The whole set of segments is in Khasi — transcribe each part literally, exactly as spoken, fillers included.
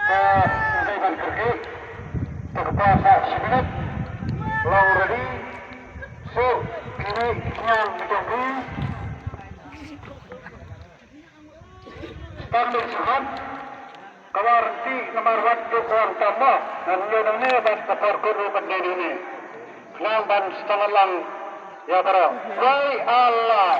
Ngai ban kyrkieh. Te ka por sa shi minit. Long ready. So, kine ki sniang ki jong ki. Tang dei sahab. Ka war ti namar wat tu ko ang tamo. Ngan yo nang ne ban ka por ko ru ban dei ne. Nang ban setengah lang. Ya bro. Wai Allah.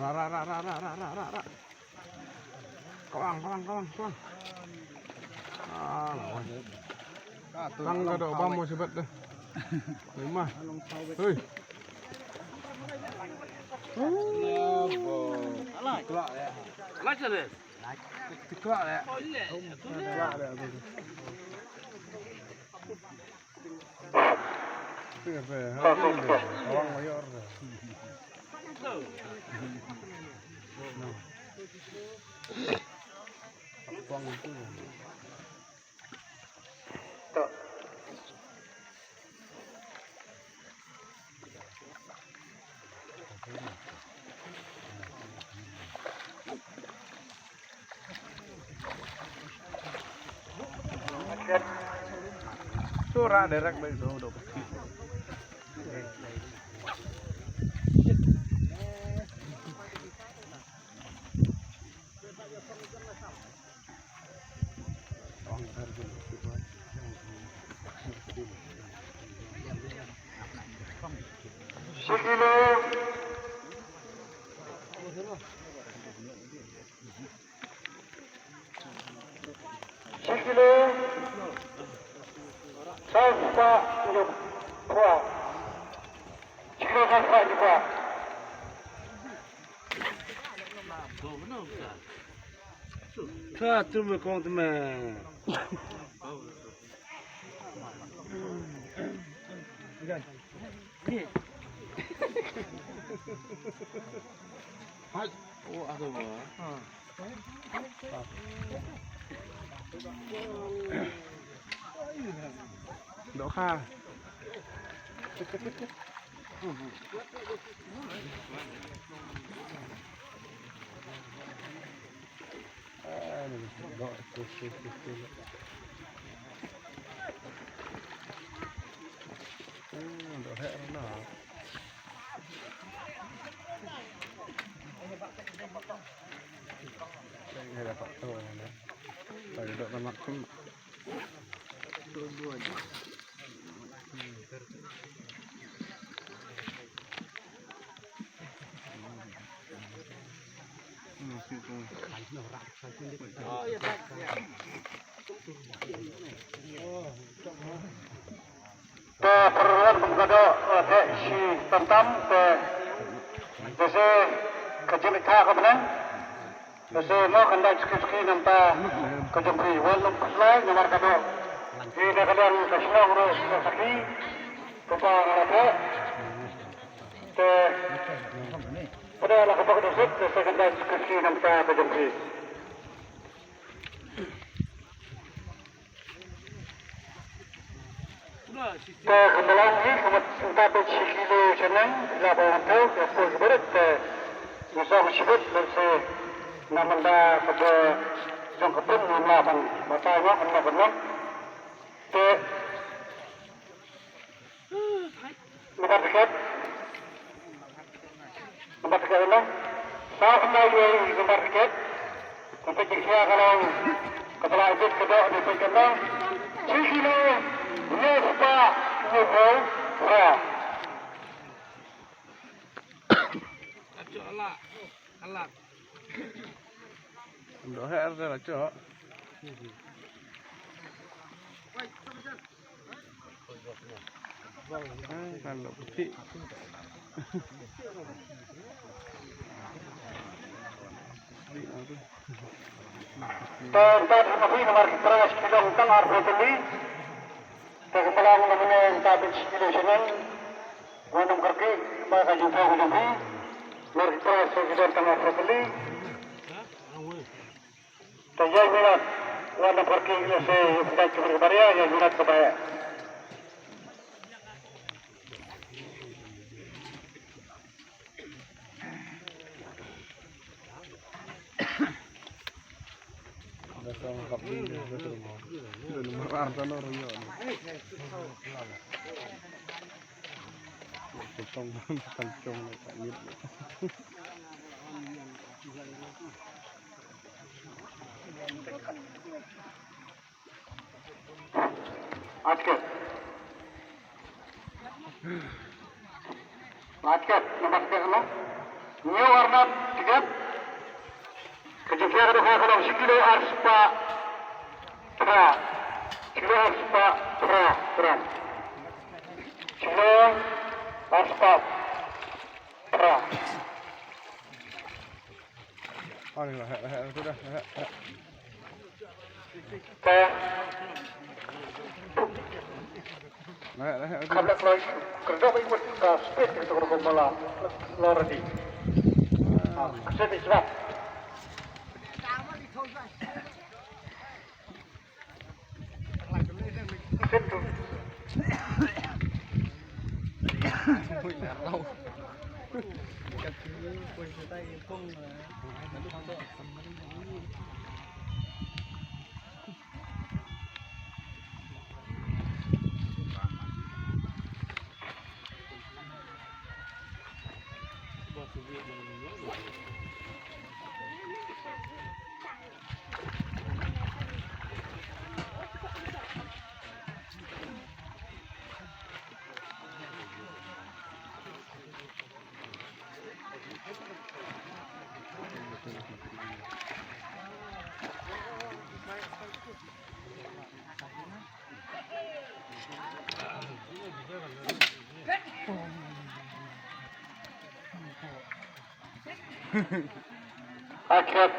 Ra, ra, ra. Kawang, kawang, kawang, kawang. Ah, lawan. Tang ka dok bam mo sibat deh. Lima. Hei. Tiklak deh. Tiklak deh. Sura direct bai do do. Shi kilo. Shi kilo. Saw spah hynñiew phew. Shi kilo saw spah hynñiew phew. Ka tu me kong tu me. Hai. Oh, ada ba. Doh kha. Te pyrshah kum ka doh, eh, te shi tam tam, te, te shi ka jingkha ka bneng. Te shi mo kan dei suki suki namar ka jong phi, wan lum phylla namar ka doh. Phi da ka liang ka shnong ruh ka sakhi. Te pa ngara te. Te pada la ka bok dusut, te shi kan dei suki suki namar ka jong phi. Te ka balang hi ka mat senta bad shi kilo shaneng, la ba wan tau ka pul ka barit te ngi song shibit lem se na manda ka ba jong ka pun ngi mla ban batai mo kan mo kan mo. Te Nambar tiket. Nambar tiket ina. Sa khyndai ïa nambar tiket. Ka peit jingkhia ka long ka ba la ïa ka doh, ka peit ka long shi kilo hynñiew spah hynñiewphew phra. Doh her la cho. Ai, kan lo putih. Te uta u masi namar ki prize ki long tang arphew tylli. Te ka balang namar uta u masi ki long shaneng. Wan ym kyrkieh ba ka jingthoh ka jong phi. Namar ki prize ki long tang arphew tylli. Te ïa minot wan ym kyrkieh, lehse ïa pynban ki baria, ïa minot ka ba ïa. Tiket. Tiket, nambar tiket ano? Hynñiew arngut tiket. Ka jingkhia ka dohkha ka long shi kilo ar spah phra. Shi kilo ar spah phra gram. Shi kilo ar spah phra. Te. Kham la kloi, kyrdoh ba i mut ka speed ka to ko mala. Lo ready. Ah, ka speed is back. Akhir.